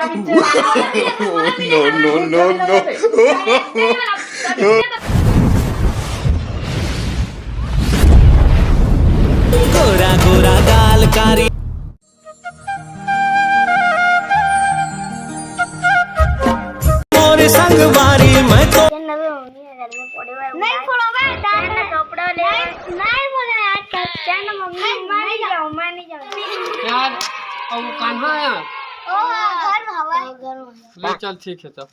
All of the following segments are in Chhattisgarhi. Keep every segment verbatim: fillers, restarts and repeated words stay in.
No, no, no, no। Gora Gora गाल कारी। मोर संगवारी मैं तो नहीं फोड़ो बे, दादा। कपड़ा ले। नहीं, नहीं बोले यार, चल ना मम्मी, मैं नहीं जाऊँ, मैं नहीं जाऊँ। यार, अब वो कान्हा है। ओ, घर में हवा है। घर में। ले चल, ठीक है, चल।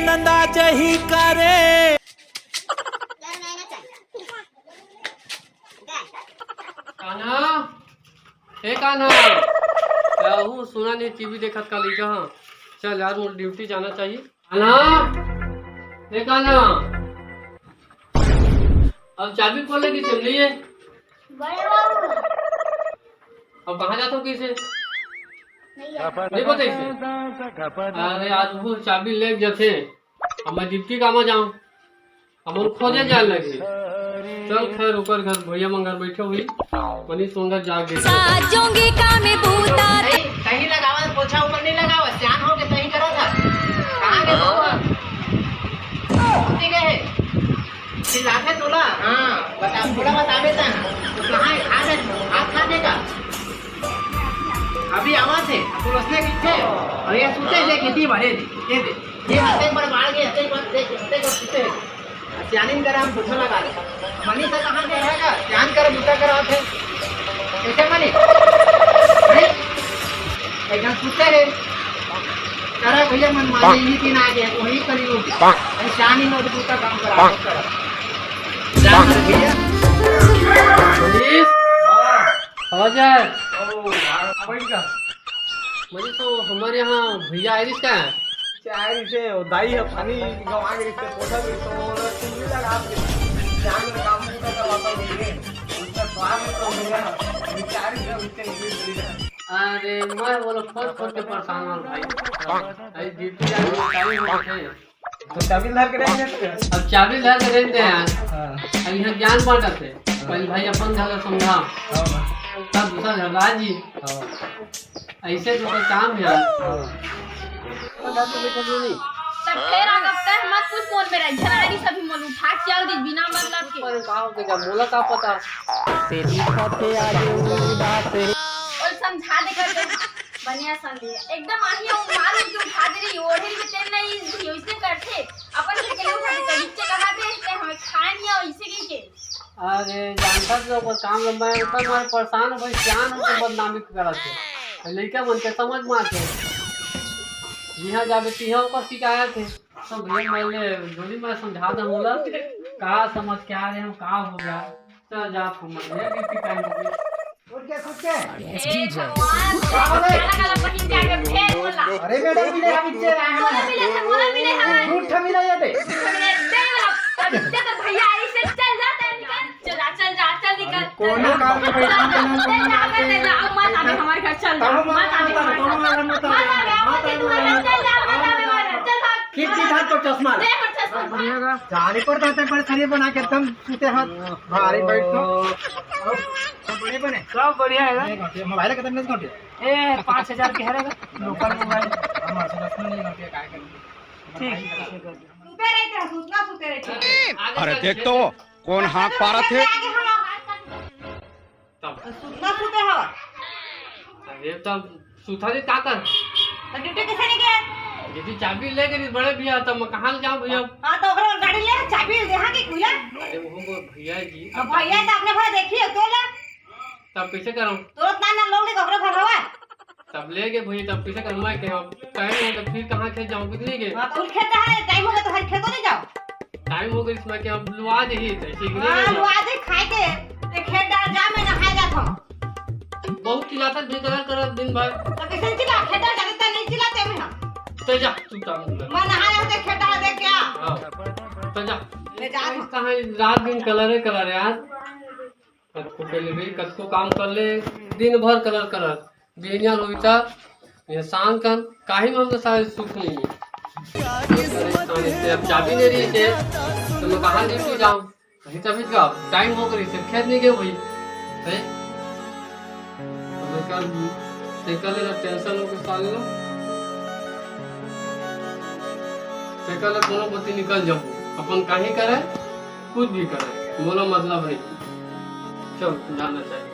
नंदा जही करे। कान्हा, ए कान्हा, कहूँ सुना नहीं, टीवी देखत का लइका, हाँ। चल यार, मोर ड्यूटी जाना चाहिए। कान्हा, ए कान्हा, अब चाबी खोले की चल रही है। बड़े बाबू। अब कहाँ जाता हूँ कैसे? नहीं जाता। नहीं पता इसे? अरे आज वो चाबी ले जाते, अब मैं ड्यूटी कामा जाऊँ, अब वो खोजे जाए लगे। चल खैर, ऊपर घर भैया मंगर बैठे हुई, मनीष मंगर जाग गए। साजोंगे का में भूता। नहीं, कहीं लगावा, पोछा ऊपर नहीं लगावा, सियान हो के तहीं करा था। कहाँ गए बउआ? कुत्ती गए? चिल्लाथे तोला? हाँ, बता, बोला बतावे ता। तो कहाँ है? आ गए, हाथ खा देगा। अभी आवा थे, पुलिस ने किथे? और ये सूते देख, इतनी भरे दे, ये दे। ये हते एक बार बाढ़ गए, हते एक बार देख, हते एक बार सूते हैं। सियानिन करा हम पूछो लगा दे। मनीष कहाँ गए रहेगा? सियान कर बूता करा थे। कैसे मनीष? अरे, एकदम सूते है। करा भैया मन माने, ये तीन आ गए, वही करी होगी। अरे, सियानिन और बूता काम करा, करा। जा मर भैया। मनीष? हाँ। आवाज है? ओ, आ, आ, बैठ जा। मनीष, तो हमारे यहाँ भैया आए रिस का है? चाहे रिसे, वो दाई है, पानी गवा के रिसे, पोछा के रिसे, वो वाला चुल्ली लगा के, जान में काम नहीं करता, वापस ले गए। उसका स्वाद तो मेरा, बेचारी से उसके लिए भी है। अरे, मैं बोलो, खोज खोज के परेशान हूँ भाई। अरे, ड्यूटी जाने में टाइम हो गया। तो चाबी धर के रख देते हैं। अब चाबी धर के रख दे यार। हाँ। अब यहाँ ज्ञान बांटत है। हाँ। पहले भाई अपन घर ला समझा। हाँ। तब दूसरा घर राजी। हाँ। ऐसे तो कोई काम है यार। हाँ। तब फेर आगब तय मत कुछ फोन पे रही, झनारी सभी मन उठा के आओ दे बिना मतलब के। अरे का हो गया, मोला का पता। तेरी पते आज उदास है। और समझा दे कर दे। बढ़िया संदेह। एकदम आही अउ मार के उठा दे रही, ओढ़े में तेल नहीं, इसने करते। अपन से के उठा दे, नीचे कहा दे, इसने हमें खाए नहीं और इसे की के। अरे, जानता तो ओकर काम लंबा है, ओकर मारे परेशान हो भाई, सियान हो के बदनामी करत है। लइका मन के समझ में आते। जिहाँ जाबे तिहाँ ओकर शिकायत है। तो भैया, मैं ले, जोनी मैं समझा दे मोला, का समझ के आ रहे हम, का हो गया। चल जा तू, मैं ले, बीपी काहे हो गई। उठ के, उठ के। ए, भगवान, काला काला पहिन के आके फेर बोला। अरे मैडम, मिले, अभी चल रहा है। मोला मिले था, मोला मिले था। झूठ मिला ये दे। अरे दे, अभी तो भैया ऐसे चल जाता है, निकल। चल जा, चल जा, चल निकल। कोनो काम के परेशान करना, चल जा, चल जा, अब मत आवे हमारे घर, चल जा, तब मत आवे हमारे घर। मत आवे, मत आवे, मत आवे, मत आवे, चल जा, मत आवे हमारे घर, चल भाग। खींच के धर तो चश्मा। दे हमर चश्मा। जाने पर तो बड़े शरीर बना के एकदम सूते हाथ भारी बैठ तो। सब बढ़िया बने? सब बढ़िया है। ये घंटे मोबाइल कितने घंटे? ए, पाँच हजार के है रे, लोकल मोबाइल। हमारे से दस में नहीं घंटे, काय करेंगे? ठीक। सूते रहते हैं, सूतना सूते रहते हैं। अरे देख तो, कौन हाँक पारत है? आगे हम तब सुतना सुते हवा। अरे तब सुथा दे का कर? तो ड्यूटी कैसे नहीं गया? यदि चाबी ले गए बड़े भैया, तब मैं कहाँ ले जाऊँ भैया? हाँ, तो ओकरा गाड़ी ले, चाबी ले, हाँ कि भैया? अरे वो वो भैया जी। तो भैया तो अपने भर देखिए, तो ले। तब कैसे करूँ? तुरंत ना, ना लोग ले, ओकरे भर हवा। तब ले गए भैया, तब कैसे करूँ मैं? क्या टाइम है, तब फिर कहाँ खेत जाऊँ? कितने गए? हाँ, तो खेत है, टाइम हो गया तो हर खेतों नहीं जाओ। टाइम हो गया, इसमें क्या अब लुआ दे ही, तो ऐसे ही हाँ, नहीं लुआ दे, खाए के। ते खेत डाल जा, मैं नहाए जात हूँ। बहुत चिल्लाता है, बेकरार कर दिन भर। तो कैसे चिल्ला? खेत डाल जाते तो नहीं चिल्लाते मैं हम। तो जा, चुपचाप बोल। मैं नहाए होते खेत डाल दे क्या? हाँ। तो जा। ले जा। कहाँ है? रात दिन कलर है, कलर है यार। कतको के लिए भी, कतको काम कर ले, दिन भर कलर, कलर। बेनिया रोहिता, ये शांत कर, काहे में हमको सारे सुख नहीं है। परेशान है, अब चाबी नहीं रही है, तो मैं कहाँ लेके जाऊँ? कहीं चाबी का टाइम हो गई, फिर खेत नहीं गए भाई। हैं? तेकर ले ना टेंशन होके साले लो। तेकर ले कोनो कोती निकल जाहूं, अपन काहीं करे, कुछ भी करे, मोला मतलब नहीं। चल, जाना चाहिए।